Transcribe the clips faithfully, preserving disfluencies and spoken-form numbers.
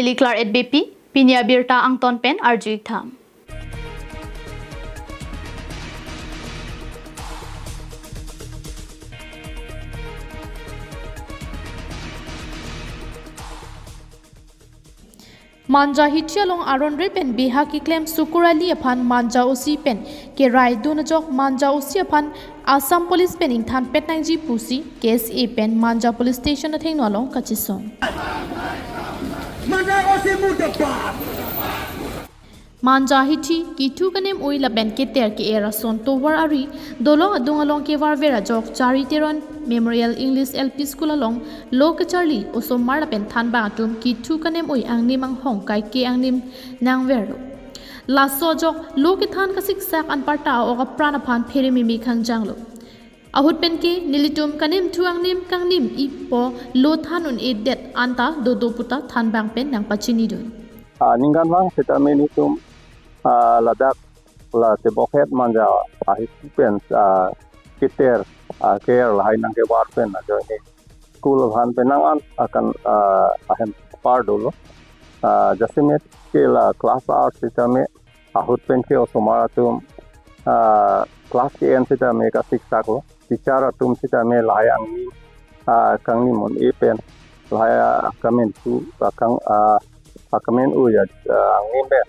Liklar et B P, pini abirta angton pen arju-ik tha. Manja hithi along aron re pen beha keklem Sukur Ali aphan Manja O C pen kerai dun ajok Manja O C aphan Assam Police pen ingthan pet nangji pusi K S A pen Manja Police Station athengno along kachesong. Manja O C murdabad. Manja hithi kithu kanem-ui lapen keter ke-er ason tovar ari dolong adung along kevar ver ajok Chari Teron Memorial English L P School along lo kecharli osomar lapen thanbang atum kithu kanem-ui angnim anghong kaike angnim nangverlo. Laso ajok lo kethan kasiksak anparta a-ok apran aphan phere meme kangjanglo. Ahut pen ke nelitum kanemthu angnim kangnim-ipo lo than un-edet anta dodo puta thanbang pen nangpachinidun. Ah, ningkan vang sitame nelitum, ah, ladak la tebokhet Manja ahithi pen, ah, keter, ah, ke-er lahai nangkevar pen ajoine school aphan pen nang-an akan, ah, ahem par dolo. Ah, jasemet ke la class ar sitame ahut pen ke osomar atum, ah, class ke-en sitame kasiksaklo. Teacher atum sitame lahai angnim, ah, kangnim un-e pen lahai, ah, kamentu, ah, kang, ah, ah, kamen-ui, ah, angnim pen,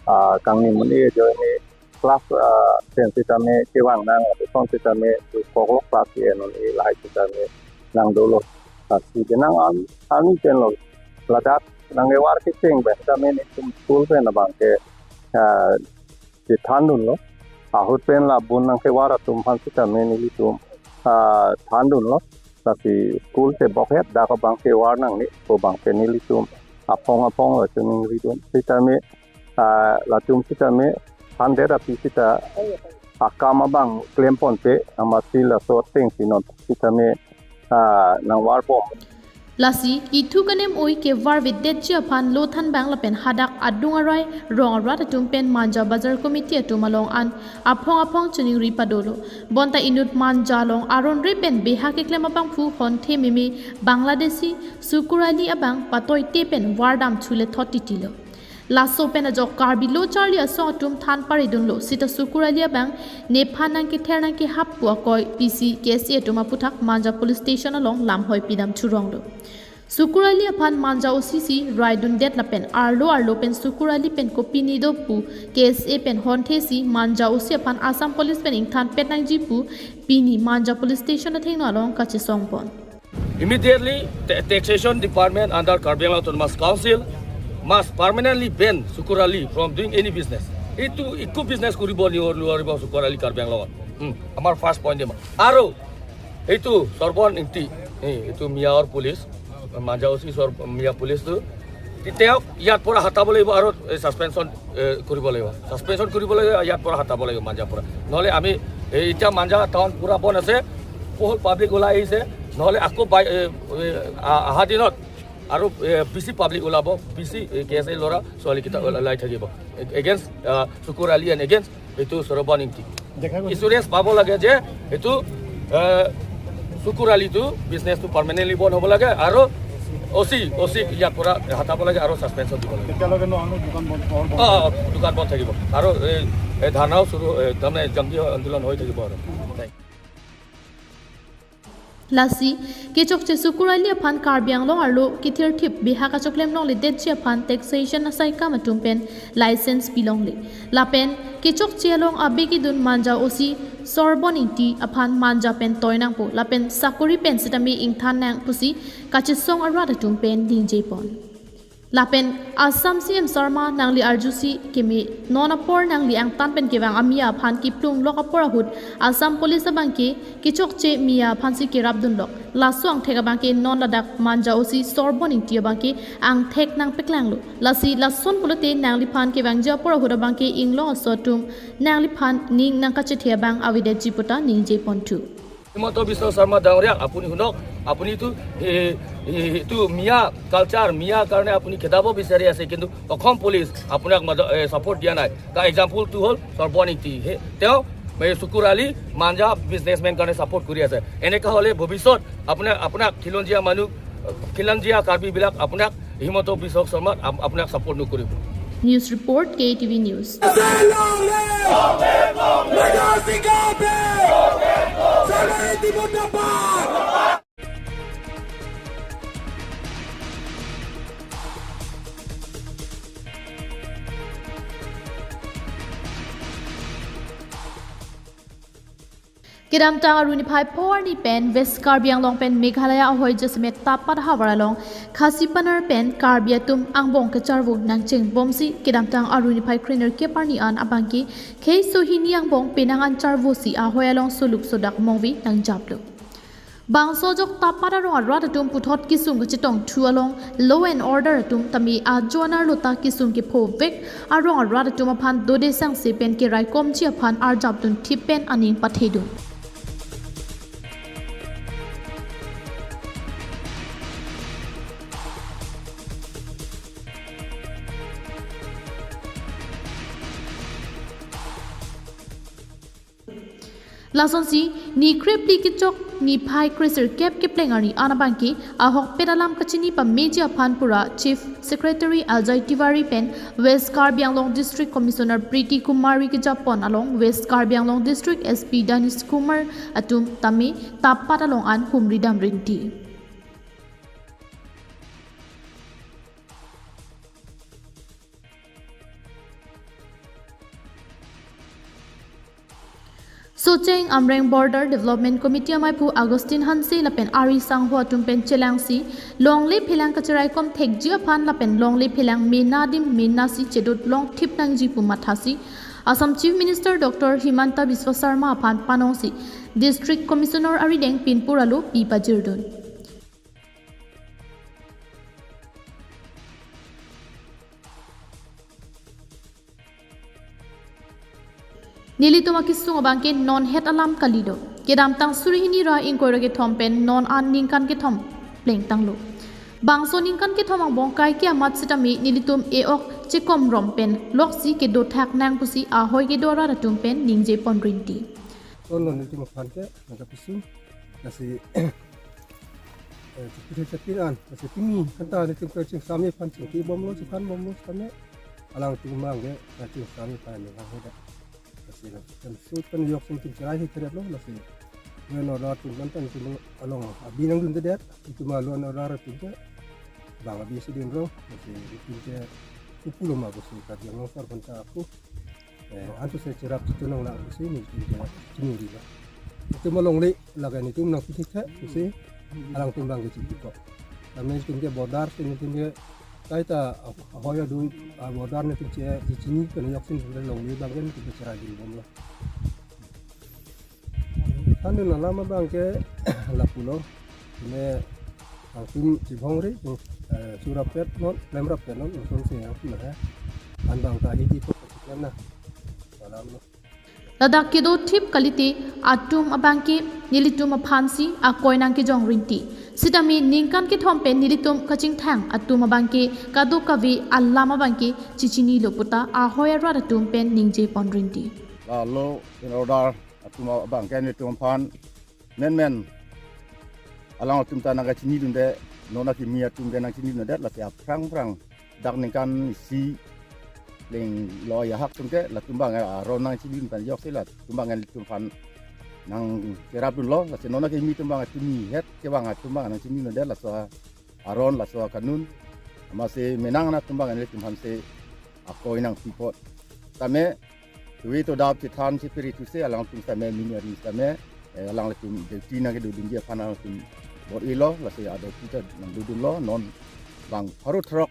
ah, kangnim un-e ajoine class, ah, pen sitame kevang nang, lapuson sitame tu koklok class ke-en un-e lahai sitame nang dolo. Ah, si de nang an, ani pen lo ladak nangkevar kecheng pen sitame nelitum school pen abang ke, ah, chethandunlo. Ahut pen la bun nangkevar atum aphan sitame nelitum, ah, thandunlo. Lasi school tebokhet dak abang kevar nangne pu abang ke nelitum aphong aphong lo chiningridun. Sitame, ah, latum sitame thandet aphi sita akam abang klemponpe amatsi laso atengsi non sitame, ah, nangvarbom. Lasi kithu kanem-ui kevarvedetji aphan lo thanbang lapen hadak adung arai rong arat atum pen Manja Bazar Committee atum along an aphong aphong chiningri padolo. Bonta inut Manja along aron re pen beha keklem abangphu honthe meme Bangladeshi Sukur Ali abang patoite pen vardam chule thot titilo. Laso pen ajok Karbi lo charli asong atum than paridunlo sita Sukur Ali abang nephan nangkether nangkehap pu akoi pisi K S A atum aputhak Manja Police Station along lamhoi pidam churonglo. Sukur Ali aphan Manja O C si raidundet lapen arlo arlo pen Sukur Ali pen kopine do pu K S A pen honthesi Manja O C aphan Assam Police pen ingthan pet nangji pu pini Manja Police Station athengno along kachesongpon. Immediately, ta-, Taxation Department under Karbi Anglong Autonomous Council must permanently ban Sukur Ali from doing any business. Itu ikko business kuribo nor-, nuwaribo Sukur Ali Karbi Anglong. Hmm, আমাৰ first point dema. আৰু এইটো সৰ্বন ইংতি, এই, এইটো মিয়াৰ পুলিচ, মাঞ্জা অ চি সৰ-, মিয়া পুলিচটো, তেওঁক ইয়াৰ পৰা হটাব লাগিব আৰু এই ছাছপেনশ্যন, এ, কৰিব লাগিব। ছাছপেনশ্যন কৰিব লাগিব, ইয়াৰ পৰা হটাব লাগিব মাঞ্জাৰ পৰা। নহ'লে আমি, এই, এতিয়া মাঞ্জা টাউন পূৰা বন্ধ আছে, বহুত পাব্লিক ওলাই আহিছে, নহ'লে আকৌ বাই-, এ, এ, আ-, অহা দিনত আৰু, এ, বেছি পাব্লিক ওলাব, বেছি, এ, কে এছ আই ল'ৰা ছোৱালীকেইটা ওলাই থাকিব। এ-, against, আ, চুকুৰ আলী and against এইটো সৰ্বন ইংতি। দেখা গৈছে। ইঞ্চুৰেঞ্চ পাব লাগে যে এইটো, এ, চুকুৰ আলীটো বিজনেছটো পাৰ্মানেণ্টলি বন্ধ হ'ব লাগে আৰু অ চি, অ চিক ইয়াৰ পৰা হটাব লাগে আৰু ছাছপেনশ্যন দিব লাগে। তেতিয়ালৈকে ন-, ন-, দোকান বন্ধ, পোহৰ বন্ধ। অ, অ, দোকান বন্ধ থাকিব আৰু এই, এই ধাৰণাও চুৰু, এ, তাৰমানে জংগী আন্দোলন হৈ থাকিব আৰু। Thank you. Lasi, kechokche Sukur Ali aphan Karbi Anglong arlo kethirthip beha kachoklem longledetji aphan taxation asaikam atum pen license pilongle. Lapen kechokche along abe kedun Manja O C Sorbon Ingti aphan Manja pen toi nangpo. Lapen sakori pen sitame ingthan nang pusi kachesong arat atum pen ningjepon. Lapen Assam C M Sarma nangli arjusi keme non apor nangli angtan pen kevang amia aphan kiplung lok apor ahut Assam Police abangke kechokche mia aphansi kerapdunlok. Laso angthek abangke non ladak Manja O C Sorbon Ingti abangke angthek nangpeklanglo. Lasi lason pulote nangliphan kevangji apor ahut abangke inglong aso atum nangliphan ning nangkachethe abang avedetji puta ningjeponthu. Himanta বিশ্ব শৰ্মা ডাঙৰীয়াক আপুনি শুনক, আপুনিতো এই, এই, এইটো মিয়া কালচাৰ, মিয়াৰ কাৰণে আপুনি খেদাব বিচাৰি আছে, কিন্তু অসম পুলিচ আপোনাক মদ-, এ, ছাপোৰ্ট দিয়া নাই। তাৰ এক্সাম্পলটো হ'ল সৰ্বন ইংতি। সেই তেওঁ এই চুকুৰ আলী মাঞ্জা বিজনেছমেন কাৰণে ছাপোৰ্ট কৰি আছে। এনেকুৱা হ'লে ভৱিষ্যত আপোনাৰ, আপোনাক খিলঞ্জীয়া মানুহ, খিলঞ্জীয়া কাৰ্বিবিলাক আপোনাক হিমন্ত বিশ্ব শৰ্মাক আপ- আপোনাক ছাপোৰ্ট নকৰিব। News report, K T V News. Kedamtang Arni phai pho arni pen West Karbi Anglong pen Meghalaya ahoi jasemet Tapat havar along Khasipanar pen Karbi atum angbong kacharvo nangchengbomsi kedamtang Arni phai krenerkep arni an abangke khei sohini angbong penang an charvosi ahoi along soluk sodak mongve nangjaplo. Bangso ajok Tapat arong arat atum puthot kesung kachetongthu along law and order atum tame ajo anerlo ta kesung kephovek arong arat atum aphan dode sangse pen keraikomji aphan arjapdun thip pen aning pathedun. Lasonsi ni krephli kechok ni phai kresirkep kepleng arni an abangke ahokpet alam kachini pameji aphan pura Chief Secretary Ajay Tiwari pen West Karbi Anglong District Commissioner Preeti Kumar ri kejapon along West Karbi Anglong District S P Danish Kumar atum tame Tapat along an humri damrinti. Socheng Amreng Border Development Committee amaiphu Augustine Hanse lapen ari sangho atum pen chelangsi longle phelang kacharaikom thekji aphan lapen longle phelang mena adim menasi chedot long thip nangji pu mathasi Assam Chief Minister Doctor Himanta Biswa Sarma aphan panongsi District Commissioner arideng pinpur alo pi pajirdun. Nelitum akesung abangke non het alam kalido. Kedamtang suri hini ra ingkoi ra kethom pen non an ningkan kethom plengtanglo. Bangso ningkan kethom angbong kaike amat sitame nelitum e-ok chekomrom pen loksi kedothak nang pusi ahoi kedo arat atum pen ningje ponrinti. Ton non nelitum aphan ke nangkapesung. Lasi eh, chepir chepir an, lasi pini kanta nelitum ke chingsami aphan chingki bomlo, chingkan bomlo, sitame alangtum abangke na chingsami aphan ni hang heda. Lasi na kan sut kan yok sing tum cherai hi kerep lo, lasi. Law and order atum kan tan tum along abi nangdundedet, itum law and order atum ke bang abi si dunrong, lasi itum ke kupulo ma bosi Karbi Anglong sar panta aku. Eh, antu se cherap chitu nang la pusi nelitum ke chiniri la. Itum alongle laga nelitum nangpithek thek pusi alangtum abangke chipikok. Tame itum ke border si nelitum ke kaita ahoi adui a border nelitum che chini pen yok si nelitum alongle abangke nelitum ke cherajin bomlo. Thandun alam abangke lapulo. Ne alangtum chibongri, eh, surapet non, lemrapet non, lason se alangtum he. An abang ta hidi po kachiklemna. Alam lo. Ladak kedo thip kalite atum abangke nelitum aphansi akoi nangkejongrinti. Sitame ningkan kethom pen nelitum kachingthang atum abangke kadokave alam abangke chichinilo puta ahoi arat atum pen ningje ponrinti. La law and order atum abangke nelitum aphan menmen alangtum ta nangkachinidunde, non akimi atum ke nangchinidunde, lasi aphrang phrang dak ningkan isi plenglo ahak atum ke latum abang aron nangchinidun pen joksi latum abang nelitum aphan nangcherapdunlo, lasi non akimi atum abang tumi het kevang atum abang nangchinidunde, laso aron laso kanun amatsi menang an atum abang nelitum aphansi akoi nangpi apot. Tame tuwi to dap chethan chepiri tuse alangtum tame mini ari tame, eh, alanglitum duty nangkedodunji aphan alangtum bor-ilo, lasi aduty ta nangdodunlo, non bang pharo throk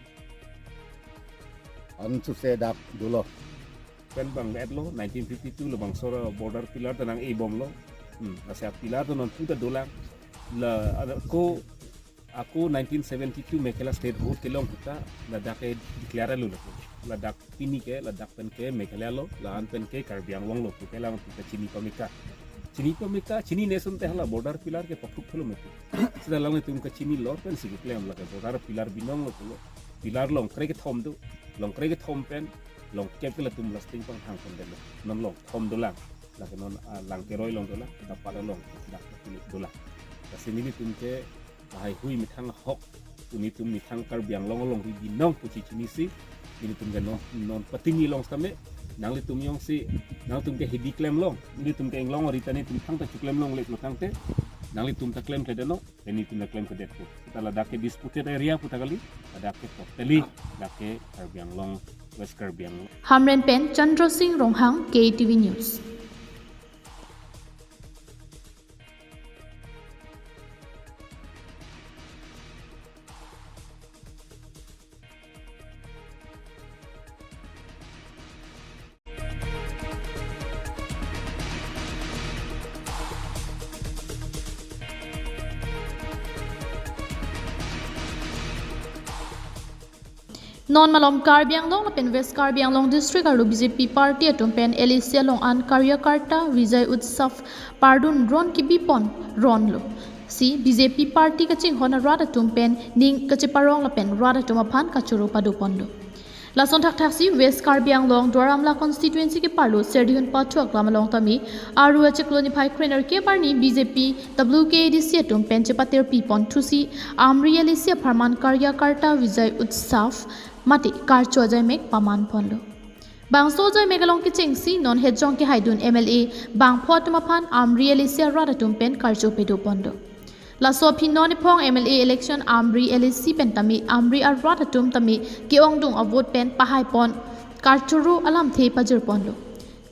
an suse dak dolo. Pen bang etlo, nineteen fifty-two lo bangso ra border pillar ta nang-e bomlo. Hmm, lasi a pillar ta non puta dolang. La, ada ko ako nineteen seventy-two Meghalaya statehood kelong kita ladak ke declare lo lapu. Ladak pini ke, ladak pen ke Meghalaya lo, la-an pen ke Karbi Anglong lo, pu ke lang pu ke chini pameka. Chini pameka, chinine asonte hala border pillar ke pakhuk pulo metu. Sita alanglitum kachinilo pensi keklem lake border pillar binong lo pulo. Pillar longkre kethom do, longkre kethom pen, longkep ke latum lasting panghang pondetlo. Non longthom dolang, lake non, ah, Langkeroi along dolang, Tapat along, dak dolang. Lasi nelitum ke lahai hui methang ahok Pu nelitum methang Karbi Anglong alongri binong pu chichinisi, nelitum ke non, non patini long sitame, nanglitum jongsi, nangtum ke hidi klemlong, nelitum ke inglong ari ta nelitum thangta chiklemlongle pulo tangte, nanglitum ta klemkledetnon, nelitum ta klemkledetpo. Seta ladak ke disputed area pu ta kali, ladak ke totally, ladak ke Karbi Anglong, West Karbi Anglong. Hamren pen Chandra Singh Ronghang, K T V News. Non malom Karbi Anglong lapen West Karbi Anglong District arlo B J P party atum pen L A C along an Karyakarta Vijay Utsav pardun ron kebipon ronlo. Si B J P party kachinghon arat atum pen ning kacheparong lapen rat atum aphan kachoro padoponlo. Lason thakthaksi West Karbi Anglong Duar Amla constituency keparlo Serdihun Pathu aklam along tame aru achiklo niphai krenerkep arni B J P W K A D C atum pen chepatir pipon thusi Amri L A C apharman Karyakarta Vijay Utsav mate karcho ajaimek pamanponlo. Bangso ajaimek along kechengsi non hejong kehaidun M L A bangpho atum aphan Amri L A C arat atum pen karcho padoponlo. Laso aphi non ephong M L A election Amri L A C pen tame Amri arat atum tame ke-ongdung avote pen pahaipon karchoro alamthe pajirponlo.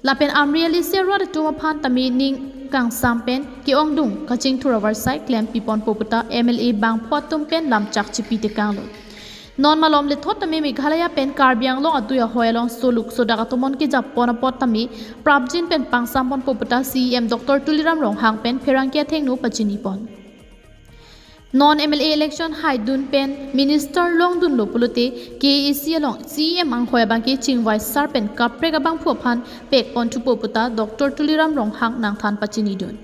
Lapen Amri L A C arat atum aphan tame ning kangsam pen ke-ongdung kachingthur avarsai klem piponpo puta M L A bangpho atum pen lamchak chipi tekanglo. Non malom lethot tame Meghalaya pen Karbi Anglong adui ahoi along soluk sodak atomon kejappon apot tame prapjin pen pangsamponpo puta C E M Doctor Tuliram Ronghang pen pherangke athengno pachinipon. Non M L A election haidun pen minister longdunlo pulote K A A C along C E M anghoi abangke chingvai sar pen kaprek abangphu aphan pekpon thupo puta Doctor Tuliram Ronghang nangthan pachinidun.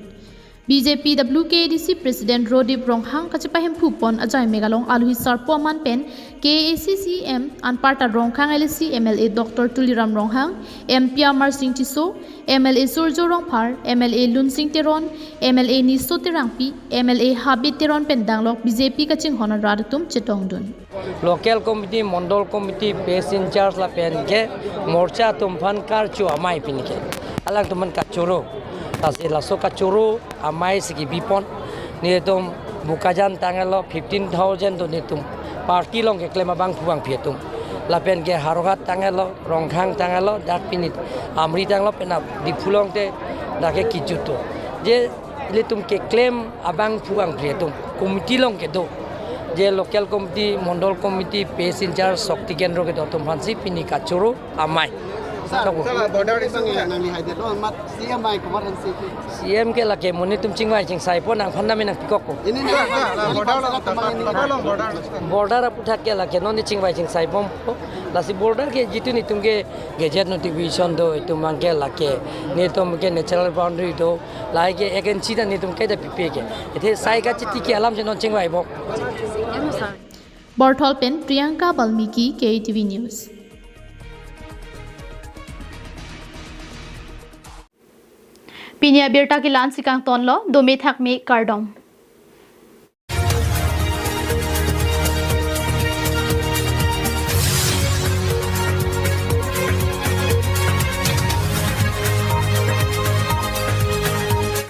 B J P W K A D C President Rodip Ronghang kachepahemphupon ajaimek along alohi sarpo aman pen K A A C C E M anparta Rongkhang L A C M L A Doctor Tuliram Ronghang, M P Amarsing Tisso, M L A Surjya Rongphar, M L A Lunsing Teron, M L A Niso Terangpi, M L A Habit Teron pen danglok B J P kachinghon arat atum chetongdun. Local committee, Mondol committee, base in charge lapen ke morcha atum aphan karcho amei pini ke. Alangtum aphan kachoro. Lasi laso kachoro amei si kebipon. Nelitum Bokajan tanglo fifteen thousand do nelitum party along keklem abangphu bangphi atum. Lapen ke Howraghat tanglo, Rongkhang tanglo, dak pini Amri tanglo pen Diphu along te dak ke kijut do. Je ilitum keklem abangphu bangphi atum committee along kedo. Je local committee, Mondol committee, base in charge, Shakti Kendro kedo atum aphansi pini kachoro amei. Sir, sir, border bang ya nangli haidetlo, amat C E M amei komat aphansi? C E M ke lake mo nelitum chingvai chingsaipo, nangphan nami nangpikokpo. Ini nih, sir, sir, border lo, border lo, border lo. Border aphuthak ke lake non neli chingvai chingsaipo. Lasi border ke jitu nelitum ke gazette notification do, itum abangke lake nelitum ke natural boundary do, lahai ke ek inchi ta nelitum kaita pipe ke. Athe sai kachiti ke alam si non chingvaipo. Borthol pen Priyanka Balmiki, K T V News. Pini abirta ke la-ansi kangtonlo, dome thakme kardom.